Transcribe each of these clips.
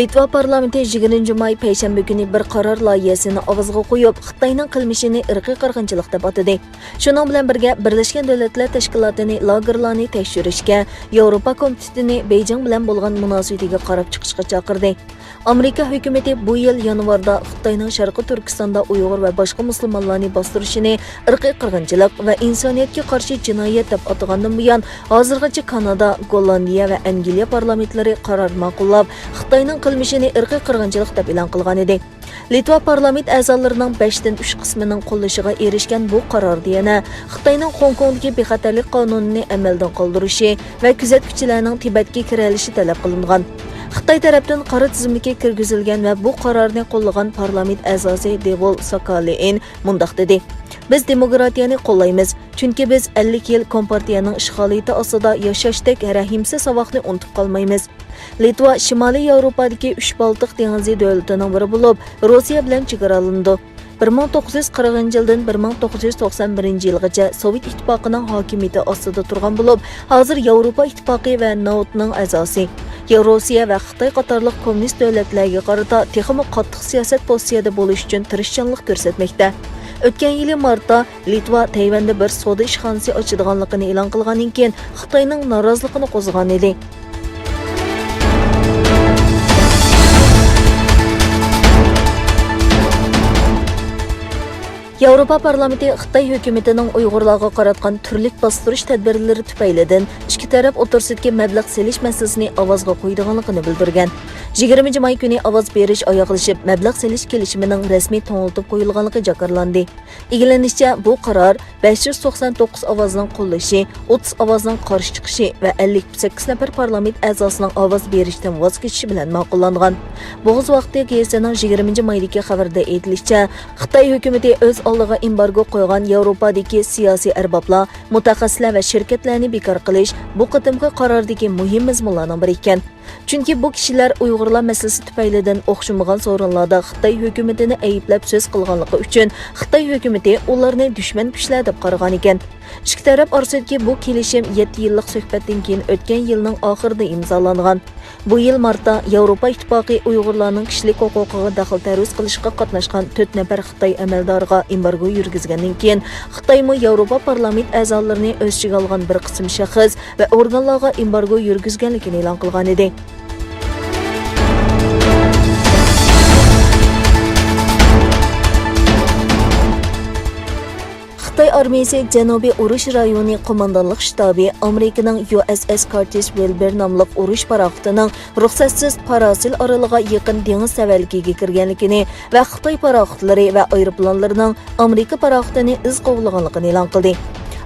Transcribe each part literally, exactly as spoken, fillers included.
لىتۋا پارلامېنتى يىگىرمىنچى ماي پەيشەنبە كۈنى بىر قارار لايىھەسىنى ئاۋازغا قويۇپ، خىتاينىڭ قىلمىشىنى ئىرقىي قىرغىنچىلىق دەپ ئاتىدى. شۇنىڭ بىلەن بىرگە، بىرلەشكەن دۆلەتلەر تەشكىلاتىنى لاگېرلارنى تەكشۈرۈشكە، ياۋروپا كومىتېتىنى بېيجىڭ بىلەن بولغان مۇناسىۋىتىگە قاراپ چىقىشقا چاقىردى. ئامېرىكا ھۆكۈمىتى بۇ يىل يانۋاردا خىتاينىڭ شەرقىي تۈركىستاندا ئۇيغۇر ۋە باشقا مۇسۇلمانلارنى باستۇرۇشىنى ئىرقىي قىرغىنچىلىق ۋە ئىنسانىيەتكە قارشى جىنايەت دەپ ئاتىغاندىن بۇيان، ھازىرغىچە كانادا، گوللاندىيە ۋە ئەنگلىيە پارلامېنتلىرى قارار ماقۇللاپ، خىتاينىڭ قىلمىشىنى ئىرقىي قىرغىنچىلىق دەپ ئېلان قىلغانىدى. لىتۋا پارلامېنت ئەزالىرىنىڭ بەشتىن ئۈچ قىسمىنىڭ قوللىشىغا ئېرىشكەن بۇ قاراردا يەنە خىتاينىڭ خوڭكوڭدىكى بىخەتەرلىك قانۇنىنى ئەمەلدىن قالدۇرۇشى ۋە كۆزەتكۈچىلەرنىڭ تىبەتكە كىرەلىشى تەلەپ قىلىنغان. خىتاي تەرەپتىن قارا تىزىملىككە كىرگۈزۈلگەن ۋە بۇ قارارنى قوللىغان پارلامېنت ئەزاسى دېۋول ساكالېئىن مۇنداق دېدى: «بىز دېموكراتىيەنى قوللايمىز، چۈنكى بىز ئەللىك يىل كومپارتىيەنىڭ ئىشغالىيىتى ئاستىدا ياشاشتەك رەھىمسىز ساۋاقنى ئۇنتۇپ قالمايمىز.» لىتۋا شىمالىي ياۋروپادىكى ئۈچ بالتىق دېڭىزى دۆلىتىنىڭ بىرى بولۇپ، روسىيە بىلەن چېگرالىنىدۇ. بىر مىڭ توققۇز يۈز قىرىقىنچى يىلدىن بىر مىڭ توققۇز يۈز توقسان بىرىنچى يىلغىچە سوۋېت ئىتتىپاقىنىڭ ھاكىمىيىتى ئاستىدا تۇرغان بولۇپ، ھازىر ياۋروپا ئىتتىپاقى ۋە ناتونىڭ ئەزاسى. يا-، روسىيە ۋە خىتاي قاتارلىق كوممۇنىست دۆلەتلەرگە قارىتا تېخىمۇ قاتتىق سىياسەت پوزىتسىيەدە بولۇش ئۈچۈن تىرىشچانلىق كۆرسەتمەكتە. ئۆتكەن يىلى مارتتا لىتۋا تەيۋەندە بىر سودا ئىشخانىسى ئاچىدىغانلىقىنى ئېلان قىلغاندىن كېيىن، خىتاينىڭ نارازىلىقىنى قوزغىغان ئىدى. ياۋروپا پارلامېنتى خىتاي ھۆكۈمىتىنىڭ ئۇيغۇرلارغا قاراتقان تۈرلۈك باستۇرۇش تەدبىرلىرى تۈپەيلىدىن ئىككى تەرەپ ئوتتۇرىسىدىكى مەبلەغ سېلىش مەسىلىسىنى ئاۋازغا قويىدىغانلىقىنى بىلدۈرگەن. يىگىرمىنچى ماي كۈنى ئاۋاز بېرىش ئاياغلىشىپ، مەبلەغ سېلىش كېلىشىمىنىڭ رەسمىي توڭلىتىپ قويۇلغانلىقى جاكارلاندى. ئىگىلىنىشىچە، بۇ قارار بەش يۈز توقسان توققۇز ئاۋازنىڭ قوللىشى، ئوتتۇز ئاۋازنىڭ قارشى چىقىشى ۋە ئەللىك سەككىز نەپەر پارلامېنت ئەزاسىنىڭ ئاۋاز بېرىشتىن ۋاز كېچىشى بىلەن ماقۇللانغان. بوغۇز ۋاقتى گېزىتىنىڭ يىگىرمىنچى مايدىكى خەۋىرىدە ئېيتىلىشىچە، خىتاي ھۆكۈمىتى ئۆز ئالدىغا ئېمبارگو قويغان ياۋروپادىكى سىياسىي ئەربابلار، مۇتەخەسسىسلەر ۋە شىركەتلەرنى بىكار قىلىش بۇ قېتىمقى قاراردىكى مۇھىم مەزمۇنلارنىڭ بىرى ئىكەن. چۈنكى بۇ كىشىلەر ئۇيغۇرلار مەسىلىسى تۈپەيلىدىن ئوخشىمىغان سورۇنلاردا خىتاي ھۆكۈمىتىنى ئەيىبلەپ سۆز قىلغانلىقى ئۈچۈن، خىتاي ھۆكۈمىتى ئۇلارنى دۈشمەن كۈچلەر دەپ قارىغانىكەن. ئىككى تەرەپ ئارىسىدىكى بۇ كېلىشىم يەتتە يىللىق سۆھبەتتىن كېيىن ئۆتكەن يىلنىڭ ئاخىرىدا ئىمزالانغان. بۇ يىل مارتتا ياۋروپا ئىتتىپاقى ئۇيغۇرلارنىڭ كىشىلىك ھوقۇقىغا دەخلى-تەرۇز قىلىشقا قاتناشقان تۆت نەپەر خىتاي ئەمەلدارىغا ئېمبارگو يۈرگۈزگەندىن كېيىن، خىتايمۇ ياۋروپا پارلامېنت ئەزالىرىنى ئۆز ئىچىگە ئالغان بىر قىسىم شەخس ۋە ئورگانلارغا ئېمبارگو يۈرگۈزگەنلىكىنى ئېلان قىلغانىدى. خىتاي ئارمىيىسى جەنۇبىي ئۇرۇش رايونى قوماندانلىق شتابى ئامېرىكىنىڭ يۇ ئېس ئېس كارتىس ۋىلبېر ناملىق ئۇرۇش پاراخوتىنىڭ رۇخسەتسىز پاراسىل ئارىلىغا يېقىن دېڭىز سەۋەنلىكىگە كىرگەنلىكىنى ۋە خىتاي پاراخوتلىرى ۋە ئايروپىلانلىرىنىڭ ئامېرىكا پاراخوتىنى ئىز قوغلىغانلىقىنى ئېلان قىلدى.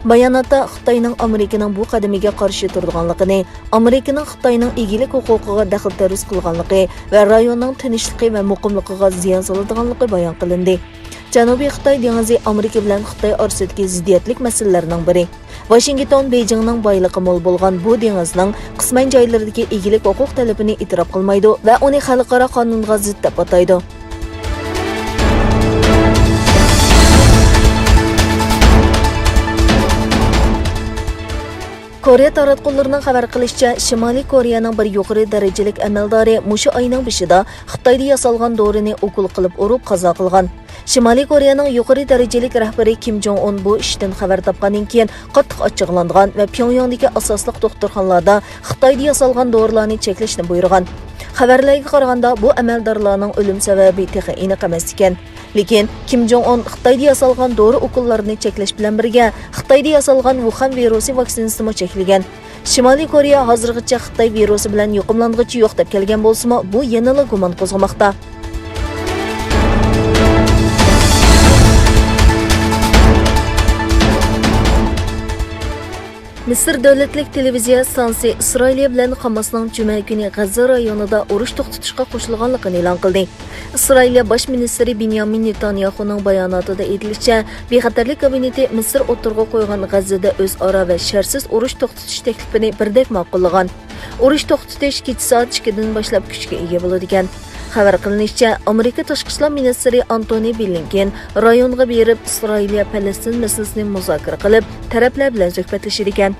باياناتتا خىتاينىڭ ئامېرىكىنىڭ بۇ قەدىمىگە قارشى تۇرىدىغانلىقىنى، ئامېرىكىنىڭ خىتاينىڭ ئىگىلىك ھوقۇقىغا دەخلى-تەرۇز قىلغانلىقى ۋە رايوننىڭ تىنچلىقى ۋە مۇقىملىقىغا زىيان سالىدىغانلىقى بايان قىلىندى. جەنۇبىي خىتاي دېڭىزى ئامېرىكا بىلەن خىتاي ئارىسىدىكى زىددىيەتلىك مەسىلىلەرنىڭ بىرى. ۋاشىنگتون بېيجىڭنىڭ بايلىقى مول بولغان بۇ دېڭىزنىڭ قىسمەن جايلىرىدىكى ئىگىلىك ھوقۇق تەلىپىنى ئېتىراپ قىلمايدۇ ۋە ئۇنى خەلقئارا قانۇنغا زىت دەپ ئاتايدۇ. كورېيە تاراتقۇلىرىنىڭ خەۋەر قىلىشىچە، شىمالىي كورېيەنىڭ بىر يۇقىرى دەرىجىلىك ئەمەلدارى مۇشۇ ئاينىڭ بېشىدا خىتايدا ياسالغان دورىنى ئوكۇل قىلىپ ئۇرۇپ قازا قىلغان. شىمالىي كورېيەنىڭ يۇقىرى دەرىجىلىك رەھبىرى كىم جوڭ ئۇن بۇ ئىشتىن خەۋەر تاپقاندىن كېيىن قاتتىق ئاچچىقلانغان ۋە پيۇڭياڭدىكى ئاساسلىق دوختۇرخانىلاردا خىتايدا ياسالغان دورىلارنى چەكلەشنى بۇيرۇغان. خەۋەرلەرگە قارىغاندا، بۇ ئەمەلدارلارنىڭ ئۆلۈم سەۋەبى تېخى ئېنىق ئەمەس ئىكەن. لېكىن كىم جوڭ ئۇن خىتايدا ياسالغان دورا ئوكۇللارنى چەكلەش بىلەن بىرگە، خىتايدا ياسالغان ۋۇخەن ۋىرۇسى ۋاكسىنىسىنىمۇ چەكلىگەن. شىمالىي كورېيە ھازىرغىچە خىتاي ۋىرۇسى بىلەن يۇقۇملانغۇچى يوق دەپ كەلگەن بولسىمۇ، بۇ يەنىلا گۇمان قوزغىماقتا. مىسىر دۆلەتلىك تېلېۋىزىيە ئىستانسىسى ئىسرائىلىيە بىلەن خاماسنىڭ جۈمە كۈنى غەززە رايونىدا ئۇرۇش توختىتىشقا قوشۇلغانلىقىنى ئېلان قىلدى. ئىسرائىلىيە باش مىنىستىرى بېنيامىن نېتانياھۇنىڭ باياناتىدا ئېيتىلىشىچە، بىخەتەرلىك كابىنېتى مىسىر ئوتتۇرىغا قويغان غەززىدە ئۆزئارا ۋە شەرتسىز ئۇرۇش توختىتىش تەكلىپىنى بىردەك ماقۇللىغان. ئۇرۇش توختىتىش كېچە سائەت ئىككىدىن باشلاپ كۈچكە ئىگە بولىدىكەن. خەۋەر قىلىنىشىچە، ئامېرىكا تاشقى ئىشلار مىنىستىرى ئانتونى بلىنكېن رايونغا بېرىپ، ئىسرائىلىيە پەلەستىن مەسىلىسىنى مۇزاكىرە قىلىپ، تەرەپلەر بىلەن سۆھبەتلىشىدىكەن.